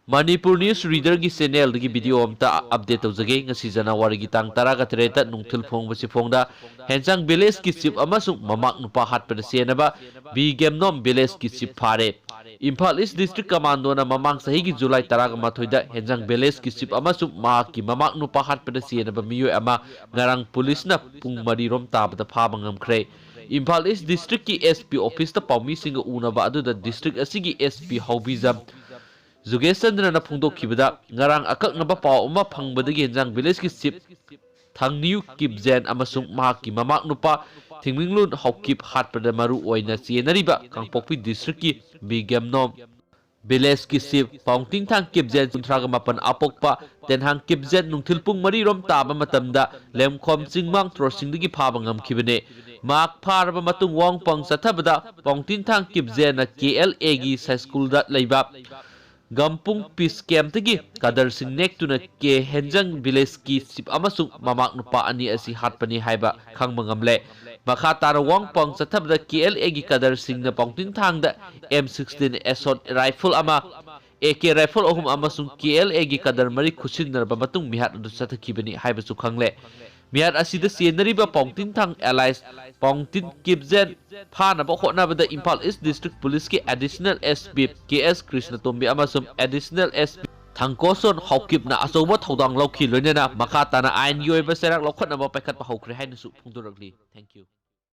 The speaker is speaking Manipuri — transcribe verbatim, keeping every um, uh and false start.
ꯃꯅꯤꯄꯨꯔ ꯅ꯭ꯌꯨꯁ ꯔꯤꯗꯔꯒꯤ ꯆꯦꯅꯦꯜꯗꯒꯤ ꯚꯤꯗꯤꯑꯣ ꯑꯝꯇ ꯑꯞꯗꯦꯠ ꯇꯧꯖꯒꯦ꯫ ꯉꯁꯤ ꯖꯅꯋꯥꯔꯤꯒꯤ ꯇꯥꯡ ꯇꯔꯥꯒ ꯇꯔꯦꯠꯇ ꯅꯨꯡꯊꯤꯜ ꯐꯣꯡꯕ ꯆꯤꯐꯣꯡꯗ ꯍꯦꯟꯖꯥꯡ ꯚꯤꯂꯦꯖꯀꯤ ꯆꯤꯐ ꯑꯃꯁꯨꯡ ꯃꯃꯥ ꯃꯄꯥ ꯍꯥꯠꯄꯗ ꯆꯦꯟꯅꯕ ꯕꯤ ꯒꯦꯝꯅꯣꯝ ꯚꯤꯂꯦꯖꯀꯤ ꯆꯤꯐ ꯐꯥꯔꯦ꯫ ꯏꯝꯐꯥꯜ ꯏꯁ ꯗꯤꯁꯇ꯭ꯔꯤꯛ ꯀꯃꯥꯟꯗꯣꯅ ꯃꯃꯥꯡ ꯆꯍꯤꯒꯤ ꯖꯨꯂꯥꯏ ꯇꯔꯥꯒ ꯃꯥꯊꯣꯏꯗ ꯍꯦꯟꯖꯥꯡ ꯚꯤꯂꯦꯖꯀꯤ ꯆꯤꯐ ꯑꯃꯁꯨꯡ ꯃꯍꯥꯛꯀꯤ ꯃꯃꯥ ꯃꯄꯥ ꯍꯥꯠꯄꯗ ꯆꯦꯟꯅꯕ ꯃꯤꯑꯣꯏ ꯑꯃ ꯉꯔꯥꯡ ꯄꯨꯂꯤꯁꯅ ꯄꯨꯡ ꯃꯔꯤꯔꯣꯝ ꯇꯥꯕꯗ ꯐꯥꯕ ꯉꯝꯈ꯭ꯔꯦ꯫ ꯏꯝꯐꯥꯜ ꯏꯁ ꯗꯤꯁꯇ꯭ꯔꯤꯛꯀꯤ ꯑꯦꯁ ꯄꯤ ꯑꯣꯐꯤꯁꯇ ꯄꯥꯎꯃꯤꯁꯤꯡꯒ ꯎꯅꯕ ꯑꯗꯨꯗ ꯗꯤꯁꯇ꯭ꯔꯤꯛ ꯑꯁꯤꯒꯤ ꯑꯦꯁ ꯄꯤ ꯍꯥꯎꯕꯤꯖꯝ ꯖꯨꯒꯦꯁ ꯆꯟꯗ꯭ꯔꯅ ꯐꯣꯡꯗꯣꯛꯈꯤꯕꯗ, ꯉꯔꯥꯡ ꯑꯀꯛꯅꯕ ꯄꯥꯎ ꯑꯃ ꯐꯪꯕꯗꯒꯤ ꯍꯦꯟꯖꯥꯡ ꯚꯤꯂꯦꯖꯀꯤ ꯆꯤꯐ ꯊꯥꯡꯅꯤꯌꯨ ꯀꯤꯞꯖꯦꯟ ꯑꯃꯁꯨꯡ ꯃꯍꯥꯛꯀꯤ ꯃꯃꯥ ꯃꯄꯥ ꯊꯤꯡꯃꯤꯡꯂꯨꯟ ꯍꯥꯎꯀꯤꯞ ꯍꯥꯠꯄꯗ ꯃꯔꯨ ꯑꯣꯏꯅ ꯆꯦꯟꯅꯔꯤꯕ ꯀꯥꯡꯄꯣꯛꯄꯤ ꯗꯤꯁꯇ꯭ꯔꯤꯛꯀꯤ ꯕꯤ ꯒꯦꯝꯅꯣꯝ ꯚꯤꯂꯦꯖꯀꯤ ꯆꯤꯐ ꯄꯥꯎꯇꯤꯡꯊꯥꯡ ꯀꯤꯞꯖꯦꯟ ꯀꯨꯟꯊ꯭ꯔꯥꯒ ꯃꯥꯄꯟ ꯑꯄꯣꯛꯄ ꯇꯦꯟꯍꯥꯡ ꯀꯤꯞꯖꯦꯟ ꯅꯨꯡꯊꯤꯜ ꯄꯨꯡ ꯃꯔꯤꯔꯣꯝ ꯇꯥꯕ ꯃꯇꯝꯗ ꯂꯦꯝꯈꯣꯝ ꯆꯤꯡꯃꯥꯡ ꯇ꯭ꯔꯣꯁꯤꯡꯗꯒꯤ ꯐꯥꯕ ꯉꯝꯈꯤꯕꯅꯤ꯫ ꯃꯍꯥꯛ ꯐꯥꯔꯕ ꯃꯇꯨꯡ ꯋꯥꯡꯄꯥꯡ ꯆꯠꯊꯕꯗ ꯄꯥꯎꯇꯤꯡꯊꯥꯡ ꯀꯤꯞꯖꯦꯟꯅ ꯀꯦ ꯑꯦꯜ ꯑꯦꯒꯤ ꯁꯥꯏ ꯁ꯭ꯀꯨꯜꯗ ꯂꯩꯕ ꯒꯝꯄꯨꯡ ꯄꯤꯁ ꯀꯦꯝꯞꯇꯒꯤ ꯀꯗꯔꯁꯤꯡ ꯅꯦꯛꯇꯨꯅ ꯀꯦ ꯍꯦꯟꯖꯪ ꯚꯤꯂꯦꯖꯀꯤ ꯆꯤꯐ ꯑꯃꯁꯨꯡ ꯃꯃꯥ ꯃꯄꯥ ꯑꯅꯤ ꯑꯁꯤ ꯍꯥꯠꯄꯅꯤ ꯍꯥꯏꯕ ꯈꯪꯕ ꯉꯝꯂꯦ꯫ ꯃꯈꯥ ꯇꯥꯅ ꯋꯥꯡꯄꯥꯡ ꯆꯠꯊꯕꯗ ꯀꯦ ꯑꯦꯜ ꯑꯦꯒꯤ ꯀꯗꯔꯁꯤꯡꯅ ꯄꯥꯎꯇꯤꯡꯊꯥꯡꯗ ꯑꯦꯝ ꯁꯤꯛꯁꯇꯤꯟ ꯑꯦꯁꯣꯠ ꯔꯥꯏꯐꯜ ꯑꯃ, ꯑꯦ ꯀꯦ ꯔꯥꯏꯐꯜ ꯑꯍꯨꯝ ꯑꯃꯁꯨꯡ ꯀꯦ ꯑꯦꯜ ꯑꯦꯒꯤ ꯀꯗꯔ ꯃꯔꯤ ꯈꯨꯠꯁꯤꯟꯅꯔꯕ ꯃꯇꯨꯡ ꯃꯤꯍꯥꯠ ꯑꯗꯨ ꯆꯠꯊꯈꯤꯕꯅꯤ ꯍꯥꯏꯕꯁꯨ ꯈꯪꯂꯦ꯫ ꯃꯤꯍꯥꯠ ꯑꯁꯤꯗ ꯆꯦꯟꯅꯔꯤꯕ ꯄꯥꯎꯇꯤꯟꯊꯥꯡ ꯑꯦꯂꯥꯏꯁ ꯄꯥꯎꯇꯤꯟ ꯀꯤꯞꯖꯦꯟ ꯐꯥꯅꯕ ꯍꯣꯠꯅꯕꯗ ꯏꯝꯐꯥꯜ ꯏꯁ ꯗꯤꯁꯇ꯭ꯔꯤꯛ ꯄꯨꯂꯤꯁꯀꯤ ꯑꯦꯗꯤꯁꯅꯦꯜ ꯑꯦꯁ ꯄꯤ ꯀꯦ ꯑꯦꯁ ꯀ꯭ꯔꯤꯁꯅꯇꯣꯝꯕꯤ ꯑꯃꯁꯨꯡ ꯑꯦꯗꯤꯁꯅꯦꯜ ꯑꯦꯁ ꯄꯤ ꯊꯥꯡꯀꯣꯁꯣꯟ ꯍꯥꯎꯀꯤꯞꯅ ꯑꯆꯧꯕ ꯊꯧꯗꯥꯡ ꯂꯧꯈꯤ, ꯂꯣꯏꯅꯅ ꯃꯈꯥ ꯇꯥꯅ ꯑꯥꯏꯟꯒꯤ ꯑꯣꯏꯕ ꯆꯩꯔꯥꯛ ꯂꯧꯈꯠꯅꯕ ꯄꯥꯏꯈꯠꯄ ꯍꯧꯈ꯭ꯔꯦ ꯍꯥꯏꯅꯁꯨ ꯐꯣꯡꯗꯣꯔꯛꯂꯤ꯫ Thank you꯫